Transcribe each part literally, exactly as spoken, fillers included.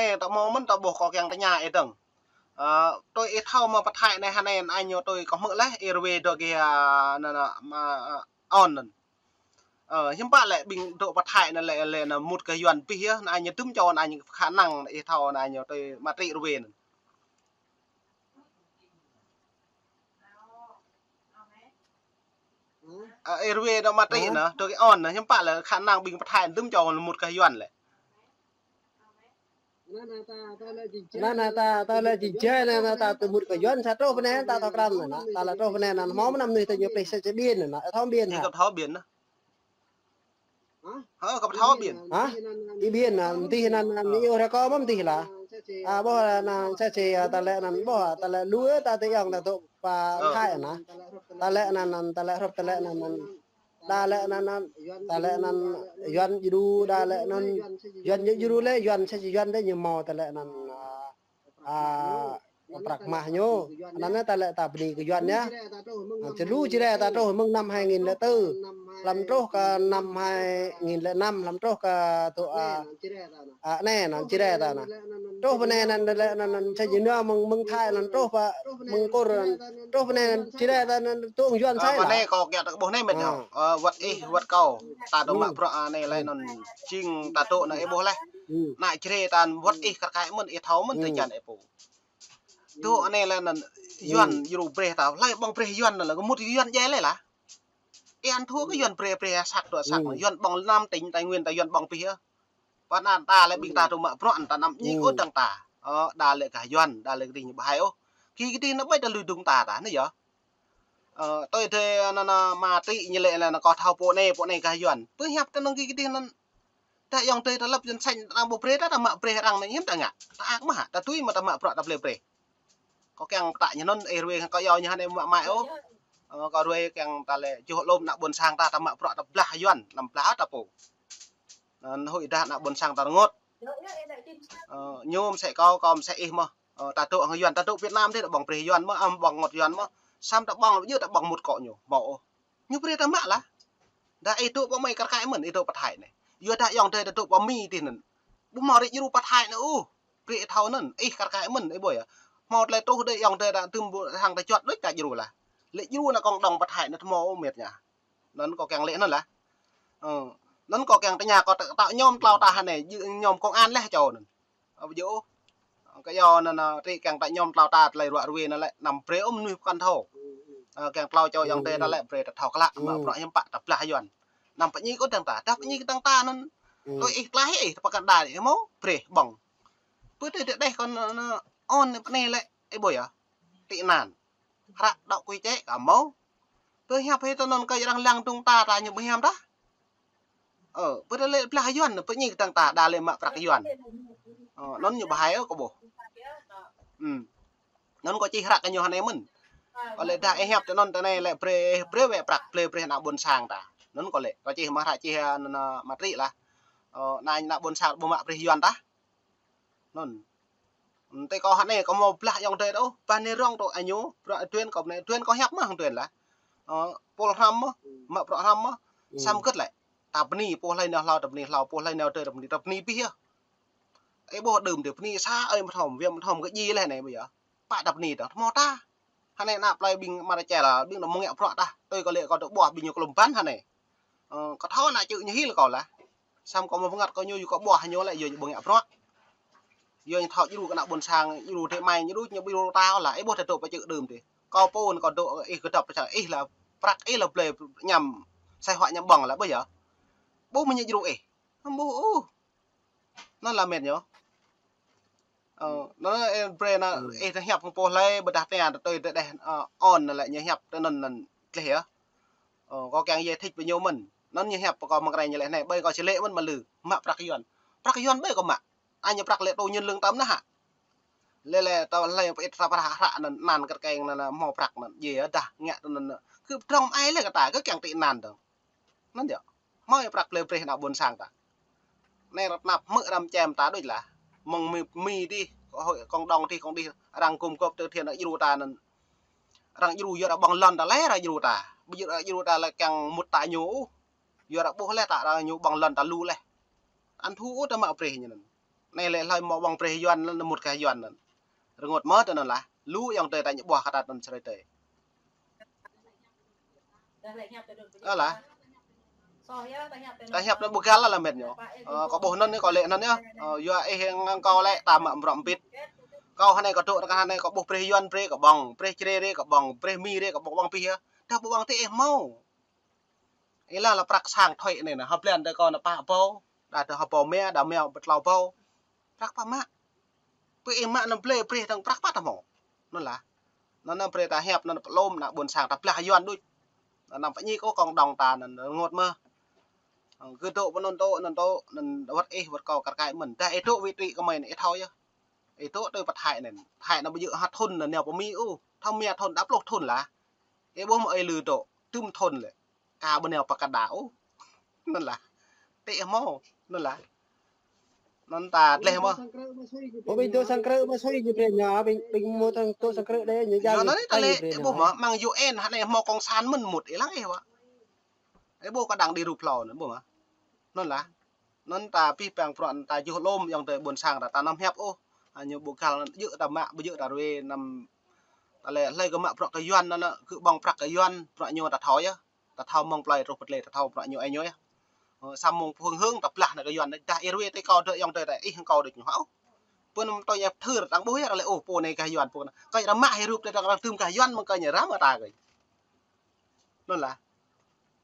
Ơ, ta hmâo mơ̆n ta ƀuh kâo kiăng tơña ih dơ̆ng. Ơ, tui ih thâo mơ̆ pơthai anai hơnai anai ñu tui kâo hmư̆ laih, ih rơwe dŏ gih, ơ, anŭn, anŭn, mă, ơ, ôn anŭn. Ơ, hiư̆m pă lĕ ƀing dŏ pơthai anŭn lĕ, lĕ anŭn mŭt kơ Yuan pih yơh, anŭn ñu tŭm čô anŭn ñu khả năng ih thâo anŭn ñu tui mă tri rơwe anŭn. Ơ, ih rơwe dŏ mă tri anŭn, dŏ gih ôn anŭn, hiư̆m pă lĕ khả năng ƀing pơthai anŭn tŭm čô anŭn mŭt kơ Yuan lĕ. Anŭn, anŭn, ta, ta lĕ jing jai, anŭn, anŭn, ta tui mŭt kơ Yuan, sa truh pơ anai, ta thâo krăn anŭn, ta lĕ truh pơ anai anŭn, hmâo mơnam mơnuih tui ñu plih sa čơ ƀiên anŭn, ih thâo ƀiên hă? Ih kâo thâo ƀiên anŭn. Hă? Hă, kâo thâo ƀiên. Hă? Ih ƀiên anŭn, mơdih anŭn, anŭn, ñu rơkâo mơ̆ mơdih lah. A, ƀuh anŭn, sa čơ, a, ta lĕ anŭn, ƀuh, ta lĕ lu, ta tui yŏng, ta dŏ pơ Ơ. Thái anŭn. Ta lĕ anŭn, anŭn, ta lĕ hrup, ta lĕ anŭn, anŭn. Đa lĕ anŭn, anŭn, ta lĕ anŭn Yuan djru, đa lĕ anŭn Yuan djru lĕ, Yuan sa čơ Yuan dêh ñu hmâo ta lĕ anŭn, a, a, prăk mah ñu. Anŭn ta lĕ ta bơni kơ Yuan yơh. A, čơlu Jrai ta truh mơ̆ng năm hai nghìn lẻ tư. Lăm truh kơ năm hai nghìn lẻ năm, lăm truh kơ tŭ, a, a, anai anŭn Jrai ta anŭn. Truh pơ anai anŭn lĕ anŭn, anŭn sa čơ ñu mơ̆ng, mơ̆ng Thái anŭn truh pơ mơ̆ng Kur anŭn. Truh pơ anai anŭn Jrai ta anŭn tŭ Yuan sa lah. Anai kâo kiăng ta ƀuh anai mĕt ñu. Ơ, wơ̆t ih, wơ̆t kâo. Ta dŏ mă bruă anai lĕ anŭn jing ta dŏ anŭn ih ƀuh laih. Anŭn Jrai ta wơ̆t ih kar kaĭ mơ̆n, ih thâo mơ̆n tơčan ih pô. Dŏ anai lĕ anŭn Yuan djru brơi ta, hlơi ƀơ̆ng brơi Yuan anŭn lĕ kơ mŭt Yuan djai lĕ lah. Ih ăn thua kơ Yuan brơi, brơi săk dŏ săk anŭn. Yuan ƀơ̆ng năm tỉnh Tây Nguyên ta Yuan ƀơ̆ng pih yơh. Pơ anŭn ta lĕ ƀing ta dŏ mă bruă ta anăm ñik ôh dơ̆ng ta. Ơ, đa lĕ kơ Yuan, đa lĕ kơ dih ñu ƀu hai ôh. Kơ kơ dih anŭn ƀai ta lui dŭng ta ta anŭn yơh. Ơ, tui tơlơi anŭn, anŭn mă tri ñu lĕ anŭn kâo thâo pô anai, pô anai kơ Yuan. Pơhiăp ta anŭn kơ kơ dih anŭn. Ta yŏng tui ta lăp Yuan sanh ta ƀu brơi ta, ta mă brơi arăng anŭn hiư̆m ta ngă. Ta ak mơ̆ hă, ta tui mơ̆ ta mă bruă ta blơi brơi. Kâo kiăng pơtă ñu anŭn, ih rơwe kâo yua ñu hơnai mă mai ôh. Ơ, kâo rơwe kiăng ta lĕ juh lŏm ană ƀôn sang ta, ta mă bruă ta blah Yuan, anăm blah ta pô. Anŭn huĭ dah ană ƀôn sang ta rơngot. Ơ, ñu mơsĕ kâo, kâo mơsĕ ih mơ̆. Ơ, ta dŏ hăng Yuan, ta dŏ Việt Nam dih, ta ƀơ̆ng brơi Yuan mơ̆, ăm ƀơ̆ng ngot Yuan mơ̆. Samơ̆ ta ƀơ̆ng, yua ta ƀơ̆ng mŭt akŏ ñu, hmâo ôh. Ñu brơi ta mă lah. Dah ih dŏ pơ Mi kar kaĭ mơ̆n, ih dŏ pơ Thái anai. Yua dah yŏng tui ta dŏ pơ Mi dih anŭn. Ƀu hmâo rĭ djru pơ Thái anŭn ôh. Brơi ih thâo anŭn, ih kar kaĭ mơ̆n, ih ƀuh yơh. Hmâo tơlơi truh đơi yŏng tui ta tŭm ƀu hăng ta juăt đôč ta djru lah. Lĕ djru anŭn kông đŏng pơ Thái anŭn hmâo ôh mĕt ñu. Anŭn kâo kiăng lĕ anŭn lah. Ơ. Anŭn kâo kiăng tơña kâo ta, ta ñŏm tlâo ta hơnai, ñu ñŏm công an laih čô anŭn. Ơ, ƀu djơ̆ ôh. Kơ yua anŭn, anŭn, tri kiăng ta ñŏm tlâo ta tơlơi ruă rơwe anŭn lĕ, anăm brơi ôh mơnuih pơkŏn thâo. Ơ, kiăng tlâo čô yŏng tui ta lĕ brơi ta thâo klă, mă bruă hiư̆m pă ta blah Yuan. Anăm pơñik ôh dơ̆ng ta, dah pơñik dơ̆ng ta anŭn. Tui ih tlaih ih, ta pơkŏn đa ih hmâo, brơi ƀơ̆ng. Pơ tui tơdeh kâo anŭn, anŭn, ôn pơ anai lĕ, ih ƀuh yơh. Tị nạn. Hră đŏk quy chế kơ hmâo. Pơhiăp hĭ tơ anŭn kơ arăng lăng dŭng ta, ta ñu ƀu hiam dah. Ơ, pơ tơlơi blah Yuan, pơñik dơ̆ng ta, đa lĕ mă prăk Yuan. Ơ, anŭn ñu ƀu hai ôh kâo ƀuh. Hm. Anŭn kâo čih hră kơ ñu hơnai mơ̆n. Kâo lĕ dah ih hiăp tơ anŭn tơ anai lĕ brơi, brơi wĕ prăk, brơi, brơi ană ƀôn sang ta. Anŭn kâo lĕ, kâo čih mă hră čih anŭn, anŭn mă tri lah. Ơ, anai ană ƀôn sang ƀu mă brơi Yuan dah. Anŭn. Tui kâo hơnai kâo hmâo blah yŏng tui ôh, bah anai rŏng tơ añu, bruă Yuan kâo anai, Yuan kâo hiăp mơ̆ hăng Yuan lah. Ơ, pôl hrăm mơ̆, mă bruă hrăm mơ̆, samơ̆ gĭt lĕ. Ta bơni, pô hlơi nao hlâo ta bơni hlâo, pô hlơi nao tui ta bơni, ta bơni pih yơh. Ih ƀuh đưm tơ bơni sa ơi mơthom, wĕ mơthom kơ djai lĕ anai ƀu yơh. Pă ta bơni ta, hmâo ta. Hơnai ană plơi ƀing mă rơčel, ƀing anŭn mơ̆ng ngă bruă ta. Tui kâo lĕ kâo dŏ ƀuah ƀing ñu klum ƀăn hơnai. Ơ, kâo thâo ană čư̆ ñu hil kâo lah. Samơ̆ kâo mă bơngăt kâo ñu, yua kâo ƀuah ñu lĕ, yua ñu ƀơ̆ng ngă bruă. Yua ñu thâo djru kơ ană ƀôn sang, djru tơmai, djru ñu ƀu djru ta lah. Ih ƀuh ta dŏ pơ čư̆ đưm tih. Kâo pô anŭn kâo dŏ ih kơdŏp pơ čư̆ ih lah prăk ih lah blơi ñăm sai huă ñăm ƀơ̆ng lah ƀuh yơh. Ƀuh mơ̆ ñu djru ih. Ƀuh ôh. Anŭn lah mĕt ñu. Ơ, anŭn, ơ, brơi anŭn, ih ta hiăp hăng pô hlơi, ƀôdah tơña ta tui tơdeh, ơ, ôn anŭn lĕ ñu hiăp tơ anŭn anŭn tleh yơh. Ơ, kâo kiăng giải thích pơ ñu mơ̆n. Anŭn ñu hiăp pơ kâo mơ̆ng kreng ñu lĕ anai, ƀơi kâo či lĕ mơ̆n mă lư. Mă prăk Yuan. Prăk Yuan ƀơi kâo mă. Añu prăk lĕ tơ ñu lưng tơm anŭn hă. Lĕ lĕ ta lĕ pơ it ta prăk hră anŭn, anăn kơt keng anŭn, anŭn hmâo prăk anŭn. Djai dah ngă tơ anŭn. Kơ pơdrŏng ai lĕ kơ ta, kơ kiăng tị nạn dơ̆ng. Anŭn yơh. Hmâo prăk blơi brơi ană ƀôn sang ta. Anai rơ̆t năp hmư̆ răm čem ta đôč lah. Mơ̆ng Mi, Mi dih, hội cộng đồng dih, cộng dih, arăng gum gôp từ thiện arăng djru ta anŭn. Arăng djru yua arăng ƀơ̆ng lŏn ta lĕ arăng djru ta. Ƀu djơ̆ arăng djru ta lĕ kiăng mŭt ta ñu ôh. Yua arăng ƀuh lĕ ta arăng ñu ƀơ̆ng lŏn ta lu lĕ. Ăn thua ôh ta mă brơi ñu anŭn. Anai lĕ hlơi hmâo ƀơ̆ng brơi Yuan anŭn, mŭt kơ Yuan anŭn. Rơngot mơ̆ tơ anŭn lah. Lu ayŏng adơi ta ñu ƀuh kơ ta anŭn sơrơi tơi. Ơ lah. Ta hiăp anŭn ƀu găl lah mĕt ñu. Ơ, kâo ƀuh anŭn ñu, kâo lĕ anŭn ñu. Ơ, yua ih hăng kâo lĕ ta mă mrŏ mbĭt. Kâo hơnai kâo dŏ, kâo hơnai kâo ƀuh brơi Yuan brơi kâo ƀơ̆ng, brơi Jrai brơi kâo ƀơ̆ng, brơi Mi brơi kâo ƀơ̆ng, ƀơ̆ng pih yơh. Dah ƀu ƀơ̆ng tơ ih hmâo. Ih lah, lah prăk sang thoi anai nă, hơblan tơ kâo nă pă ƀâo, dah tơ hơbâo mia, dah mia pơtlâo ƀâo. Prăk pă mă. Pơ ih mă anŭn blơi brơi tơ̆ng prăk pă ta hmâo. Anŭn lah. Anŭn anŭn brơi ta hiăp anŭn pơlom ană ƀôn sang ta blah Yuan đôč. Anŭn anŭn pơñik ôh cộng đồng ta anŭn rơngot mơ̆. Ơ, kơ dŏ pơ anŭn dŏ, anŭn dŏ, anŭn wơ̆t ih wơ̆t kâo kar kaĭ mơ̆n. Dah ih dŏ wĭt rĭ kơ mơi anŭn ih thâo yơh. Ih dŏ tui pơ Thái anŭn. Thái anŭn ƀu djơ̆ hă thŭn anŭn nao pơ Mi ôh. Thâo mia thŭn, đa pluh thŭn lah. Ih ƀuh mơ̆ ih lư dŏ, tŭm thŭn lĕ. Ka ƀu nao pơ Canada ôh. Anŭn lah. Tơ hmâo. Anŭn lah. Anŭn ta tleh mơ̆. Ơ, ƀing dŏ sang krư̆ mă sui ñu brơi ñu, ƀing, ƀing mŭt sang dŏ sang krư̆ đơi ñu. Yua anŭn ta lĕ, ih ƀuh mơ̆, mơ̆ng U N hă anai hmâo cộng sản mơ̆n mŭt, ih lăng ih wă. Ih ƀuh kơ đang đi rup hlâo anŭn, ƀuh mơ̆. Anŭn lah. Anŭn ta pih păng prŏng ta juh lŏm ayŏng adơi ƀôn sang ta, ta anăm hiăp ôh. Ơ, ñu ƀu găl, djơ̆ ta mă, ƀu djơ̆ ta ruai anăm. Ta lĕ hlơi kơ mă prăk kơ Yuan anŭn, kơ ƀơ̆ng prăk kơ Yuan, prăk ñu ta thâo yơh. Ta thâo mơ̆ng plơi truh pơ tơlơi, ta thâo prăk ñu ai ñu yơh. Ơ, samơ̆ mơ̆ng phung hưng ta blah anŭn kơ Yuan, dah ih ruai tơ kâo dŏ ayŏng adơi ta, ih hăng kâo đôč ñu hă ôh. Pơ anŭn tui ñu thâo, arăng ƀuh yơh, arăng lĕ ôh, pô anai gah Yuan, pô anai. Kơ arăng mă hĭ rup tơ arăng tŭm gah Yuan mơ̆ng kơ ñu răm ta kơ. Anŭn lah.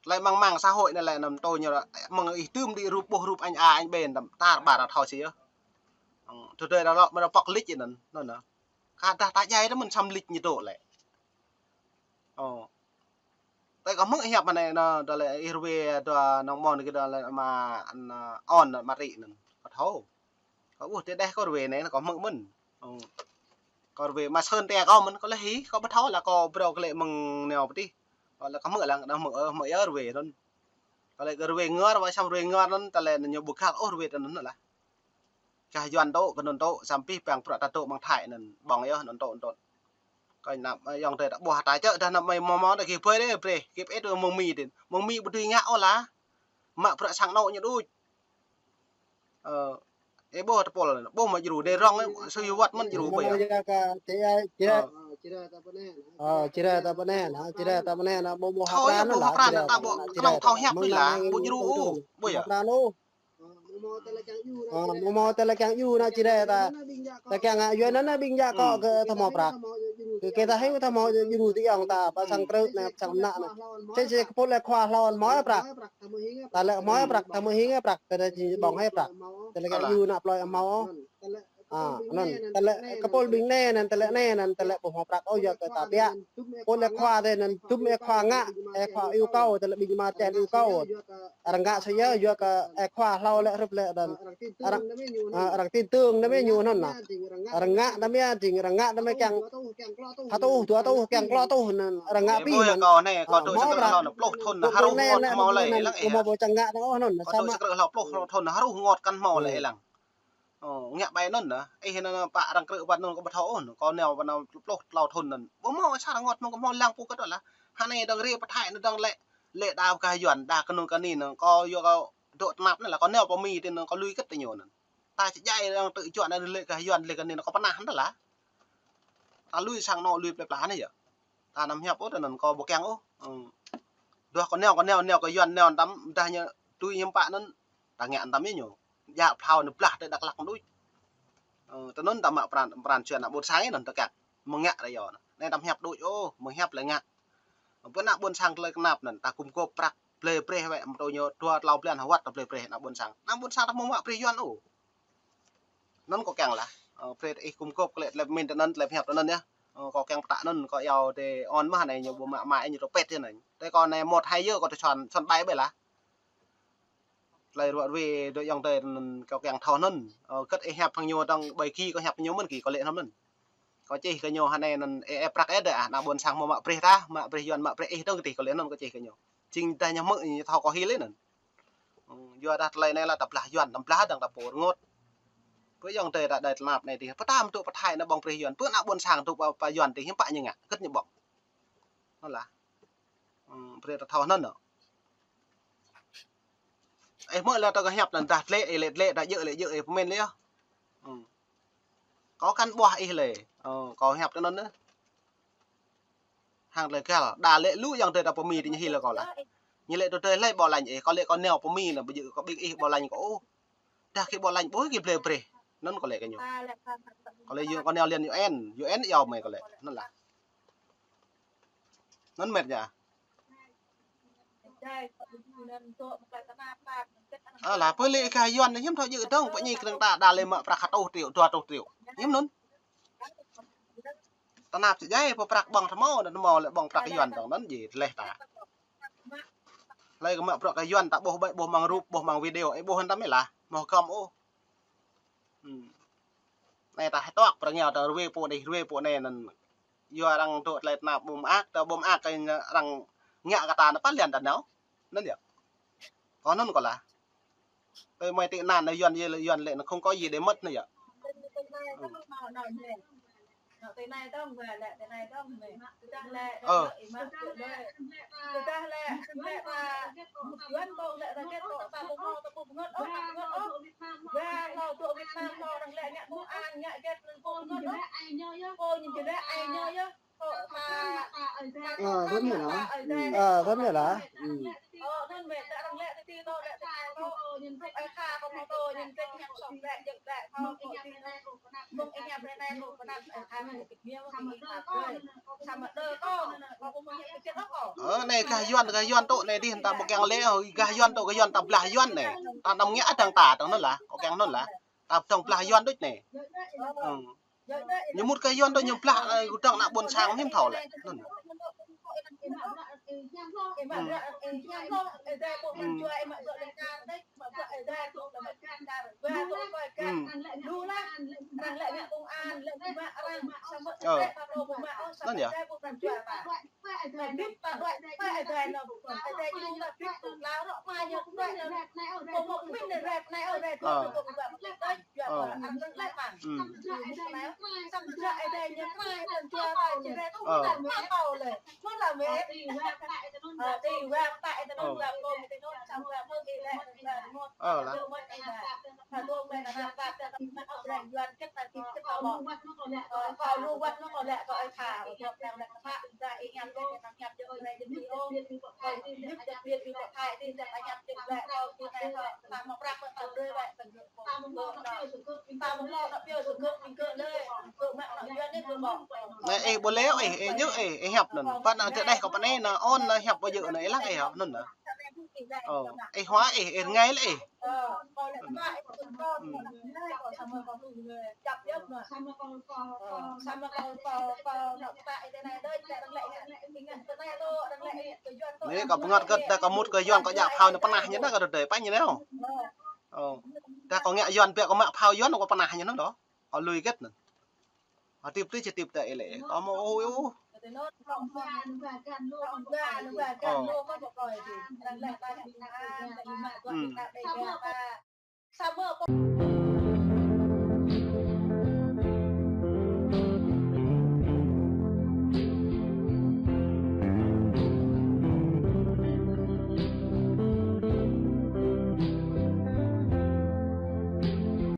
Tơlơi mơ̆ng mạng xã hội anai lĕ anăm tui ñu, mơ̆ng ih tŭm đĭ rup, ƀuh rup anh A, anh B, anăm tar ƀar ta thâo sĭt yơh. Ơ, tơdơi ta lŏ mă ta pŏk lĕč anŭn, anŭn lah. Kơ dah ta djai ta mơ̆n săm lĕč ñu dŏ lĕ. Ơ. Tơ kâo hmư̆ hiăp mơ̆ng anai anŭn, dŏ lĕ ih ruai dŏ nong mon kơ dŏ lĕ mă anŭn, ôn mă rĭ anŭn. Kâo thâo. Kâo ƀuh tơdah kâo ruai anai kâo hmư̆ mơ̆n. Ơ. Kâo ruai mă sơn tơ kâo mơ̆n, kâo lĕ hĭ, kâo ƀu thâo lah kâo brơi kơ lĕ mơ̆ng nao pơ tih. Kâo lĕ kâo hmư̆ lăng, dah hmư̆, ơ, hmư̆ yơh ruai anŭn. Kâo lĕ kâo ruai ngor, wă săm ruai ngor anŭn, ta lĕ ñu ƀu găl ôh ruai anŭn lah. Gah Yuan dŏ, kơ anŭn dŏ, săm pih păng prăk ta dŏ mơ̆ng Thái anŭn, ƀơ̆ng yơh anŭn dŏ, anŭn dŏ. Kơ anăm, ơ, ayŏng adơi ta ƀuh ta čơ̆ dah anăm mơi hmâo hmâo dah kơ brơi đơi brơi, kơ pơit mơ̆ng Mi đơi. Mơ̆ng Mi ƀu dưi ngă ôh lah. Mă prăk sang anŏ ñu đôč. Ơ, ih ƀuh tơpul, ƀuh mă djru đơi rŏng, ơ, sui wăt mơ̆n djru ƀơi. Ơ, Jrai ta pơ anai nă, Jrai ta pơ anai nă, ƀu hmâo hơpran anŭn lah, Jrai ta pơ anai nă, Jrai ta pơ anai nă, ƀu hmâo hơpran ôh. Ơ, ƀu hmâo tơlơi kiăng djru nă Jrai ta. Ta kiăng ngă yua anŭn nă ƀing djă kơ, kơ ta hmâo prăk. Kơ, kơ ta hĭ ta hmâo djru tơ ayŏng ta, pơ sang krư̆ nă, pơ sang mơnă nă. Sĭt sĭt kơ pô lĕ khua hlâo hmâo prăk. Ta lĕ hmâo prăk, ta hmâo hĭ prăk, ta dah či ƀơ̆ng hĭ prăk. Tơlơi kiăng djru nă plơi hmâo. Ơ, anŭn, tơlơi kơ pô ƀing anai anŭn, tơlơi anai anŭn, tơlơi ƀu hmâo prăk ôh, yua kơ ta ƀiă. Pô lĕ khua tơ anŭn, tŭm ih khua ngă, ih khua yêu cầu, tơlơi ƀing mă tơl yêu cầu. Arăng ngă sui yơh, yua kơ ih khua hlâo lĕ hrup lĕ anŭn. Arăng, ơ, arăng tin tưởng anŭn mơ̆ ñu anŭn nă. Arăng ngă anŭn mơ̆, jing arăng ngă anŭn mơ̆ kiăng ha tuh, dua tuh, kiăng klâo tuh anŭn, arăng ngă pih mơ̆n. Kâo anai, kâo dŏ sang krư̆ hlâo pluh thŭn, hơruh ngot kơ hmâo lĕ, ih lăng ih. Kâo dŏ sang krư̆ hlâo pluh thŭn, hơruh ngot kơ hmâo lĕ, ih lăng. Ơ, ngă ƀai anŭn nă, ih anŭn pă arăng krư̆ wăt anŭn kâo ƀu thâo ôh, kâo nao wăt anŭn pluh tlâo thŭn anŭn. Ƀu hmâo sa rơngot mơ̆ng kâo hmâo lăng pô kơ dŏ lah. Hơnai dơ̆ng rai pơ Thái anŭn dơ̆ng lĕ, lĕ đa gah Yuan, đa kơ anŭn kơ anai anŭn, kâo yua kâo dŏ tơnap anŭn lah, kâo nao pơ Mi tơ anŭn, kâo lui kơ̆t tơ ñu anŭn. Ta či djai arăng tŭ čuă anŭn lĕ gah Yuan lĕ kơ anai anŭn, kâo pơnah anŭn lah. Ta lui sang anŏ lui plơi pla anai yơh. Ta anăm hiăp ôh, tơ anŭn kâo ƀu kiăng ôh. Ơ. Duah kâo nao, kâo nao, nao kơ Yuan nao tăm, dah ñu tui hiư̆m pă anŭn. Ta ngă tăm yơh ñu. Djă phlao anŭn blah tơ Dak Lak đôč. Ơ, tơ anŭn ta mă pran, pran jua ană ƀôn sang anŭn ta kiăng. Mơ̆ng ngă ră yơh. Anai anăm hiăp đôč ôh, mơ̆ng hiăp lĕ ngă. Pơ ană ƀôn sang tơlơi kơnap anŭn, ta gum gôp prăk. Blơi brơi wĕ, mơtô ñu dua tlâo blan hơwăt ta blơi brơi ană ƀôn sang. Ană ƀôn sang ta hmâo mă brơi Yuan ôh. Anŭn kâo kiăng lah. Ơ, brơi ih gum gôp kơ lĕ tơlơi pơmĭn tơ anŭn, tơlơi hiăp tơ anŭn yơh. Ơ, kâo kiăng pơtă anŭn, kâo iâu tơ ôn mơ̆ anai ñu ƀu mă mă ñu tơ pĕt yơh anai. Tơ kâo anai mơ̆t hai yơh kâo tơ čuăn, čuăn ƀai ƀai lah. Tơlơi ruă ruai dŏ ayŏng adơi anŭn kâo kiăng thâo anŭn. Ơ, kơ̆t ih hiăp hăng ñu dơ̆ng ƀai ki kâo hiăp ñu mơ̆n ki kâo lĕ anŭn mơ̆n. Kâo čih kơ ñu hơnai anŭn, ơ, ơ, prăk ơ dơi ah, ană ƀôn sang hmâo mă brơi tah, mă brơi Yuan mă brơi ih dơ̆ng tih kâo lĕ anŭn kâo čih kơ ñu. Jing dah ñu hmư̆ ñu thâo kâo hil lĕ anŭn. Ơ, yua dah tơlơi anai lah ta blah Yuan, ta blah dơ̆ng ta pô rơngot. Pơ ayŏng adơi ta đơi tơnap anai tih, pơtăm tŭ pơ Thái anŭn ƀơ̆ng brơi Yuan, pơ ană ƀôn sang tŭ pơ, pơ Yuan tih, hiư̆m pă ñu ngă, kơ̆t ñu ƀơ̆ng. Anŭn lah. Ơ, brơi ta thâo anŭn nă. Ih hmư̆ lah ta kơ hiăp anŭn dah tlĕ, ih lĕ tlĕ, dah djơ̆ lĕ djơ̆, ih pơmĭn lĕ yơh. Ơ. Kâo kăn ƀuah ih lĕ. Ơ, kâo hiăp tơ anŭn nê. Hăng tơlơi găl, đa lĕ lu ayŏng adơi ta pơmĭn tơ ñu hil kâo lah. Ñu lĕ tơdơi hlơi ƀu lañ ih, kâo lĕ kâo nao pơmĭn nê, ƀu djơ̆ kâo ƀing ih ƀu lañ kâo ôh. Dah kơ ƀu lañ ƀu kơ blơi brơi. Anŭn kâo lĕ kơ ñu. Kâo lĕ yua kâo nao lŏn U N, U N iâu mơi kâo lĕ. Anŭn lah. Anŭn mĕt yơh. Ơ, lah pơ lĕ gah Yuan hiư̆m thâo djơ̆ dơ̆ng, pơ ñu kơnơ̆ng ta đa lĕ mă prăk hơtuh triệu, dua hơtuh triệu. Hiư̆m anŭn. Tơnap sơjai, pơ prăk ƀơ̆ng tơmâo, tơmâo lĕ ƀơ̆ng prăk Yuan dơ̆ng anŭn jĕ tơleh ta. Hlơi kơ mă prăk kơ Yuan ta ƀuh ƀai, ƀuh mơ̆ng rup, ƀuh mơ̆ng video, ih ƀuh hăng ta mơ̆ lah, mơ̆ hơgŏm ôh. Hmm. Anai ta hơtŏk prăk ñu ta ruai pô anai, ruai pô anai anŭn. Yua arăng dŏ tơlơi tơnap ƀu mơak, ta ƀu mơak kơ arăng ngă kơ ta anŭn pơlian ta nao. Anŭn yơh. Kâo anŭn kâo lah. Tơ mơi tị nạn anai Yuan yê lĕ, Yuan lĕ anŭn không có gì để mất anŭn yơh. Ơ. Ơ, thơm mĕ lah. Ơ, thơm mĕ lah. Ơ, anai gah Yuan, gah Yuan tŭ anai dih, ta ƀu kiăng lĕ, gah Yuan tŭ, gah Yuan ta blah Yuan anai. Ta anăm ngă dơ̆ng ta, dơ̆ng anŭn lah, kâo kiăng anŭn lah. Ta dơ̆ng blah Yuan đôč anai. Ơ. Ñu mŭt gah Yuan tŭ ñu blah, ơ, gơdơ̆ng ană ƀôn sang hiư̆m thâo lĕ. Anŭn. Hmm. Hmm. Hmm. Ơ. Anŭn yơh. Ơ. Ơ. Ơ. Ơ. Ơ lah. Anai ih ƀu lĕ ih, ih djơ̆ ih, ih hiăp anŭn. Pă anŭn tơdeh kâo pơ anai anŭn, ôn anŭn hiăp ƀu djơ̆ anŭn ih lăng ih hiăp anŭn anŭn. Ơ, ih hua ih, ih rơngai lĕ ih. Hmm. Anai kâo pơngăt gơ̆t, tơdah kâo mŭt gah Yuan kâo djă phao anŭn pơnah ñu anŭn kâo tơdơi, pă ñu anŭn. Ơ. Tơdah kâo ngă Yuan biă kâo mă phao Yuan kâo pơnah ñu anŭn đôč. Kâo lui gơ̆t anŭn. Hơdip tui či hơdip tơ ih lĕ. Kâo mơ̆ ôh ôh. Ơ. Hmm.